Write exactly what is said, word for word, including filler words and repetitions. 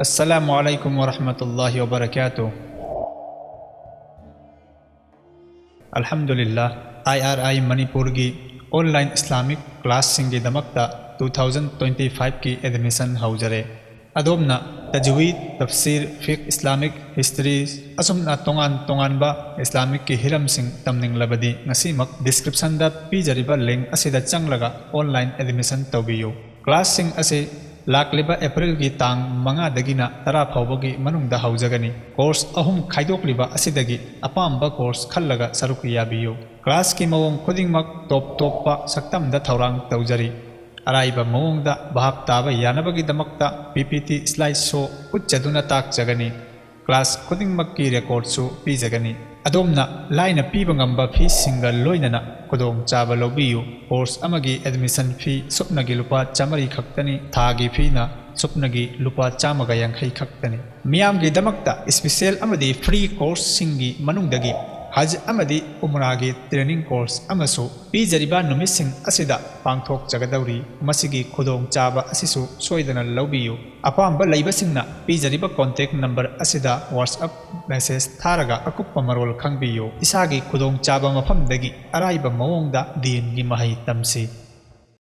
Assalamu alaikum warahmatullahi wabarakatuh. Alhamdulillah, I R I ꯃꯅꯤꯄꯨꯔꯒꯤ online Islamic classꯁꯤꯡꯒꯤꯗꯃꯛꯇ two thousand twenty fiveꯀꯤ admission ꯍꯧꯖꯔꯦ꯫ ꯑꯗꯣꯝꯅ ꯇꯖꯋꯤꯗ, ꯇꯐꯁꯤꯔ, ꯐꯤꯛ, Islamic history ꯑꯁꯨꯝꯅ ꯇꯣꯉꯥꯟ ꯇꯣꯉꯥꯟꯕ Islamicꯀꯤ ꯍꯤꯔꯝꯁꯤꯡ ꯇꯝꯅꯤꯡꯂꯕꯗꯤ ꯉꯁꯤꯃꯛ descriptionꯗ ꯄꯤꯖꯔꯤꯕ link ꯑꯁꯤꯗ ꯆꯪꯂꯒ online admission ꯇꯧꯕꯤꯌꯨ꯫ Classꯁꯤꯡ ꯑꯁꯤ ꯂꯥꯛꯂꯤꯕ Aprilꯒꯤ ꯇꯥꯡ ꯃꯉꯥꯗꯒꯤꯅ ꯇꯔꯥ ꯐꯥꯎꯕꯒꯤ ꯃꯅꯨꯡꯗ ꯍꯧꯖꯒꯅꯤ꯫ Course ꯑꯍꯨꯝ ꯈꯥꯏꯗꯣꯛꯂꯤꯕ ꯑꯁꯤꯗꯒꯤ ꯑꯄꯥꯝꯕ course ꯈꯜꯂꯒ ꯁꯔꯨꯛ ꯌꯥꯕꯤꯌꯨ꯫ Classꯀꯤ ꯃꯑꯣꯡ ꯈꯨꯗꯤꯡꯃꯛ top topꯄ ꯁꯛꯇꯝꯗ ꯊꯧꯔꯥꯡ ꯇꯧꯖꯔꯤ꯫ ꯑꯔꯥꯏꯕ ꯃꯑꯣꯡꯗ ꯚꯥꯞ ꯇꯥꯕ ꯌꯥꯅꯕꯒꯤꯗꯃꯛꯇ P P T slide show ꯎꯠꯆꯗꯨꯅ ꯇꯥꯛꯆꯒꯅꯤ꯫ Class ꯈꯨꯗꯤꯡꯃꯛꯀꯤ recordꯁꯨ ꯄꯤꯖꯒꯅꯤ꯫ ꯑꯗꯣꯝꯅ ꯂꯥꯏꯅ ꯄꯤꯕ ꯉꯝꯕ feeꯁꯤꯡꯒ ꯂꯣꯏꯅꯅ ꯈꯨꯗꯣꯡꯆꯥꯕ ꯂꯧꯕꯤꯌꯨ꯫ Course ꯑꯃꯒꯤ admission fee ꯁꯨꯞꯅꯒꯤ ꯂꯨꯄꯥ ꯆꯥꯃꯔꯤ ꯈꯛꯇꯅꯤ, ꯊꯥꯒꯤ feeꯅ ꯁꯨꯞꯅꯒꯤ ꯂꯨꯄꯥ ꯆꯥꯝꯃꯒ ꯌꯥꯡꯈꯩ ꯈꯛꯇꯅꯤ꯫ ꯃꯤꯌꯥꯝꯒꯤꯗꯃꯛꯇ special ꯑꯃꯗꯤ free courseꯁꯤꯡꯒꯤ ꯃꯅꯨꯡꯗꯒꯤ ꯍꯖ ꯑꯃꯗꯤ ꯎꯝꯔꯥꯒꯤ training course ꯑꯃꯁꯨ ꯄꯤꯖꯔꯤꯕ ꯅꯨꯃꯤꯠꯁꯤꯡ ꯑꯁꯤꯗ ꯄꯥꯡꯊꯣꯛꯆꯒꯗꯧꯔꯤ꯫ ꯃꯁꯤꯒꯤ ꯈꯨꯗꯣꯡꯆꯥꯕ ꯑꯁꯤꯁꯨ ꯁꯣꯏꯗꯅ ꯂꯧꯕꯤꯌꯨ꯫ ꯑꯄꯥꯝꯕ ꯂꯩꯕꯁꯤꯡꯅ ꯄꯤꯖꯔꯤꯕ contact number ꯑꯁꯤꯗ WhatsApp message ꯊꯥꯔꯒ ꯑꯀꯨꯞꯄ ꯃꯔꯣꯜ ꯈꯪꯕꯤꯌꯨ꯫ ꯏꯁꯥꯒꯤ ꯈꯨꯗꯣꯡꯆꯥꯕ ꯃꯐꯝꯗꯒꯤ ꯑꯔꯥꯏꯕ ꯃꯑꯣꯡꯗ ꯗꯤꯟꯒꯤ ꯃꯍꯩ ꯇꯝꯁꯤ꯫